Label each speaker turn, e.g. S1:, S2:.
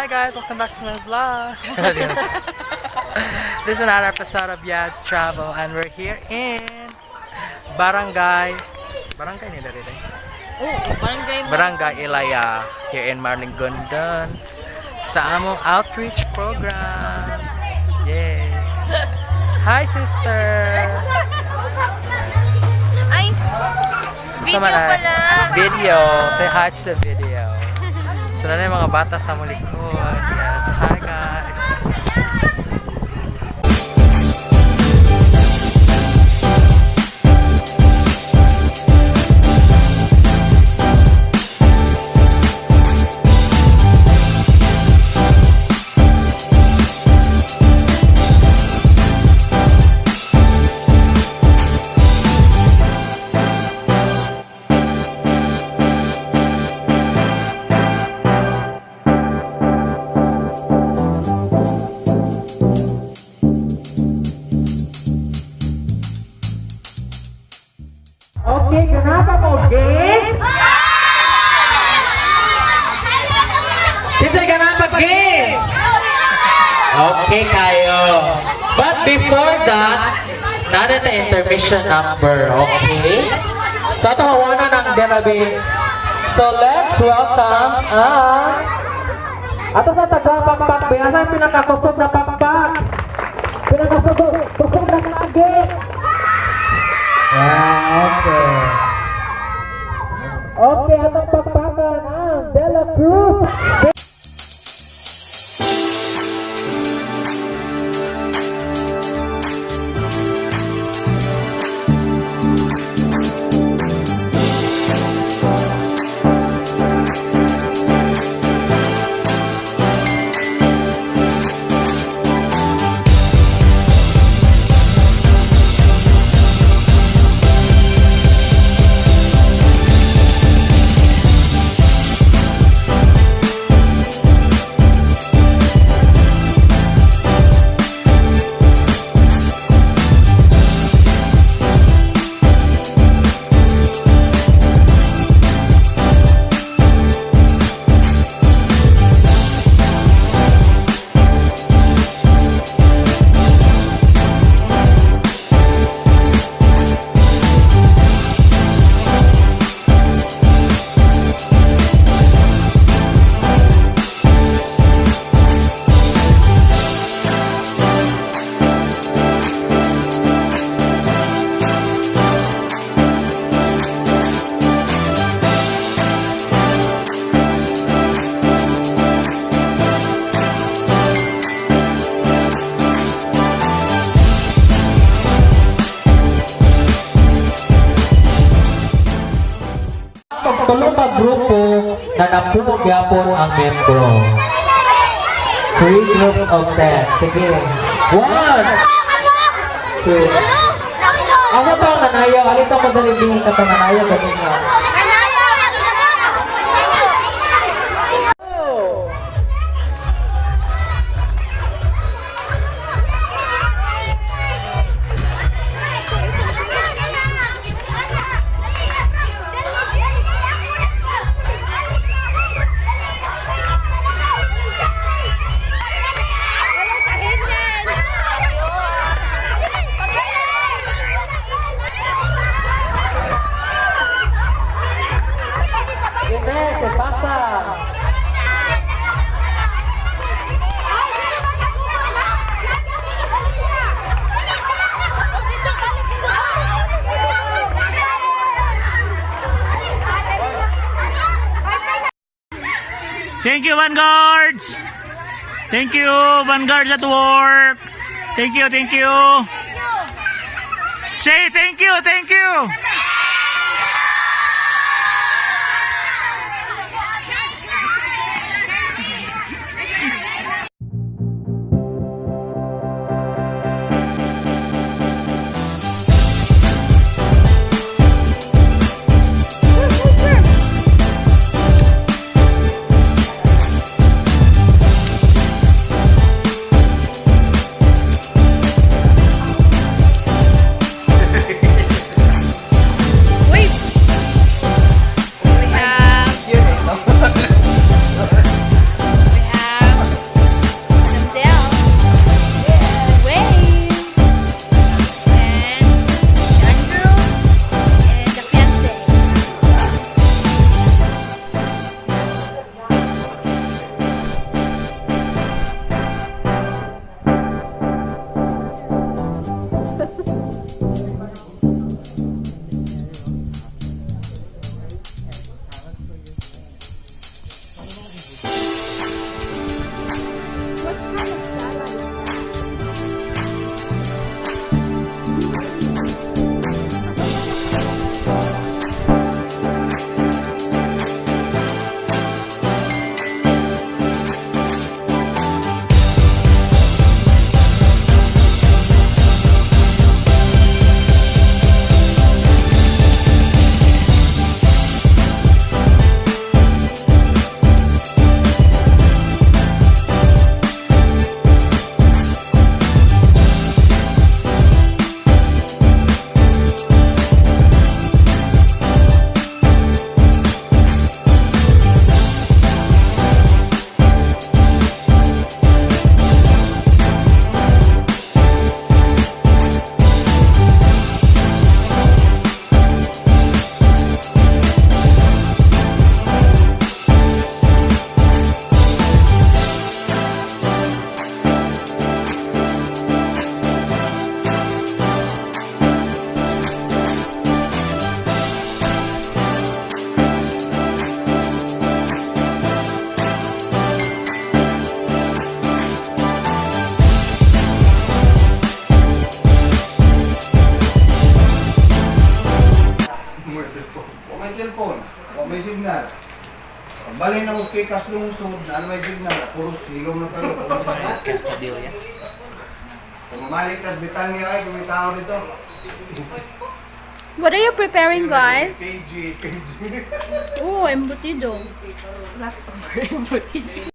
S1: Hi guys, welcome back to my vlog. This is another episode of Yad's Travel and we're here in Barangay Barangay nila rin eh.
S2: Oh, barangay mo.
S1: Barangay Ilaya here in Marlingundan sa among outreach program. Yay! Hi, sister!
S2: Ay! Video
S1: Sama na.
S2: Pala!
S1: Video! Say hi to the video. So na yung mga bata sa among likod. Yes. Hi, guys!
S3: Okay, ganapa mo game? Kinsay ganapa game? Okay kayo. But before that, nana na intermission number, okay? So ato hawanan ang derabi. So let's welcome ang ato sa taga-pakpak, ba? Asa ang pinakakusog na pakpak? Pinakakusog, kusog na lagi. Yeah, okay. Okay, atong pakpakan ang Dela Cruz. Pagtulo ka grupo na napuno gyapon ang membro. Three groups of 10. Sige. One, two. Ako to ang nanayaw. Alito ko sa libing ka to nanayaw. Ganun nga. Gine, te pasa.
S4: Thank you, Vanguards! Thank you, Vanguards at work! Thank you, thank you! Say thank you, thank you!
S5: Balay na ko kay kaslungsod, na ano may signal, puros silong na kayo. Kung mamalik at Britannia ay, kung may tao dito.
S6: What are you preparing, guys?
S5: KG, KG.
S6: Oh, embutido.
S2: Leftover embutido.